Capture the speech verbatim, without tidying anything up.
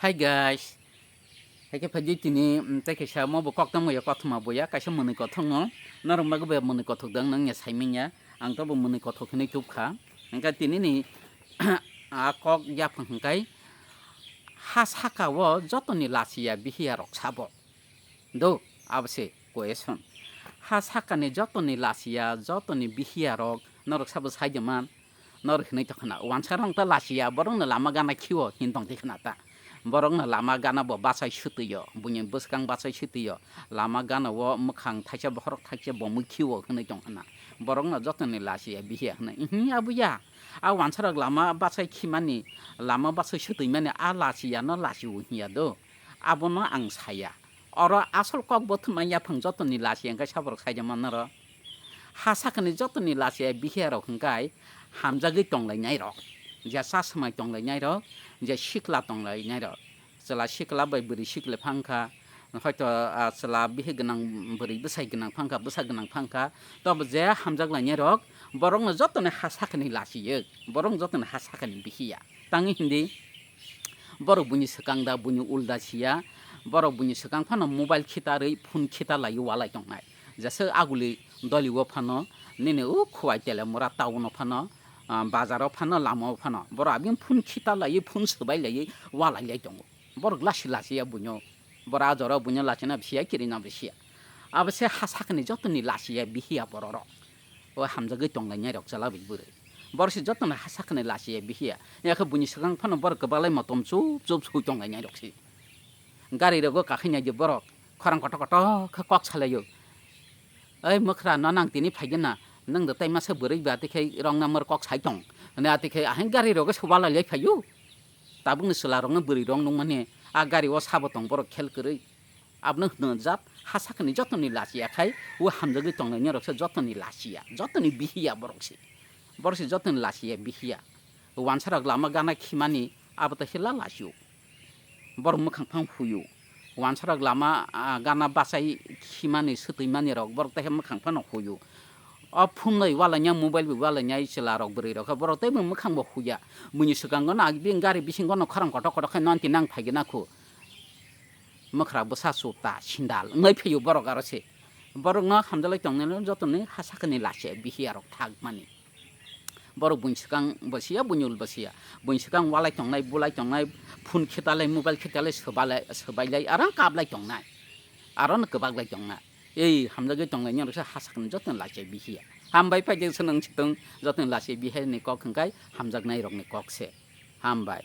Hi guys, hai khe phaidi tini, mm, tei kaisa mo bo kok tamo ya kothoma bo ya, kaisa mwnwi kothok no, norok mago be mwnwi kothok dang nang ya saimanya, ang to bo mwnwi kothok hinwi tubkha, hingkha tini ni a kok yaphang hingkai ha saka o jotoni lachiya bihiya rok sabo. Do, abo se question. Ha sakani jotoni lachiya, jotoni bihiya rok, norok sabo sai de man, norok hinwi tongkhna. Wansa rong ta lachiya, borok no lama gana khiwo, hin tong tikhna ta. Borok no lama gana bo bachai sutwi yo, buini bwskang bachai sutwi yo. Lama gana o mwkhang thaisa bokhorok thaisa bo mui khiwo hinwi tongkhna. Borok no jotoni lachiya bihiya hwnwi. Ihi abo ya. A wansa rok lama bachai khimani, lama bachai sutwi mani a lachiya no lachiwo hinya do. Abono ang saya. Oro asol kok bo thwma yaphang jotoni lachiya hwnkhe saborok saijak manna ro. Ha sakani jotoni lachiya bihiya rok hwnkhe hamjagwi tonglainai rok. Je chasmai tonglainai rok, je sikla tonglainai rok. Chwla sikla bai bwrwi sikla phangkha, hoito, ah, chwla bihi gwnang bwrwi bwsai gwnang phangkha, bwsa gwnang phangkha. Tobo je hamjak lainai rok, borokno jotoni ha sakani lachiya, borok jotoni ha sakani bihiya. Tangwi hindi. Borok buini swkang da, buini ulda siya. Borok buini swkang phano mobile khitarwi, phone khitarlaiwi walai tongnai. Jesa aguli doli o phano, nini o Khowai Telemura town o phano, ah, bazar o phano, lama o phano. Borok abini phone khitarlaiwi, phone swbailaiwi walailai tongo. Borok lachi lachiya buino. Borok a jora buino lachina bisiya, kirina bisiya. Abo se ha sakni jotoni lachiya bihiya bororok. O hamjagwi tonglainai rok chwla bai bwrwi. Borok se jotono ha sakni lachiya bihiya. Yakhe buini swkang phano borok kwbalai motom chup chup sui tonglainai rok se. Gari rogo kakhai nai di borok. Khorang kotor kotor khe kok salaio. "Oi mwkhra, no nang tini phaigena. Nwng da tai masa bwrwi ba tikhe rong number kok sai tong." Hwnwi ati khe ahai gari rogo se walai lai phaio. Tabukni chwla rokno bwrwi rok nungmani a gari o sabo tong borok khel kwrwi. Abono hwno jat ha sakni jotoni lachiya khai, o hamjagwi tonglainai rok se jotoni lachiya, jotoni bihiya borok se. Borok se jotoni lachiya bihiya. Wansa rok lama gana khimani abo to hila lachio. Borok mwkhang phang huyo. Wansa rok lama, ah, gana bachai khimani, swtwi mani rok borok tei mwkhang phano huyo. O phone bai walainai, mobile bai walainai chwla rok bwrwi rok khe borok tei mwkhang bo huya. Buini swkango no agi bini gari bisingo no khorang kotor kotor khe non tinang phaigena khu. Mwkhra bwsa chuta sindal wngwi phaio borok aro se. Borokno hamjalai tongnai jotoni ha sakani lachiya bihiya rok thak mani. Borok buini swkang bo siya, buini ul bo siya. Buini swkang walai tongnai, bulai tongnai, phone khitalai, mobile khitalai, swbalai, swbailai, aro kaplai tongnai. Aro no kwbaklai tongnai. Ei hamjagwi tonglainai rok se ha sakni jotoni lachiya bihiya. Hambai paijak se nang sitong jotoni lachiya bihiya ni kok hwnkhe hamjaknai rokni kok se. Hambai.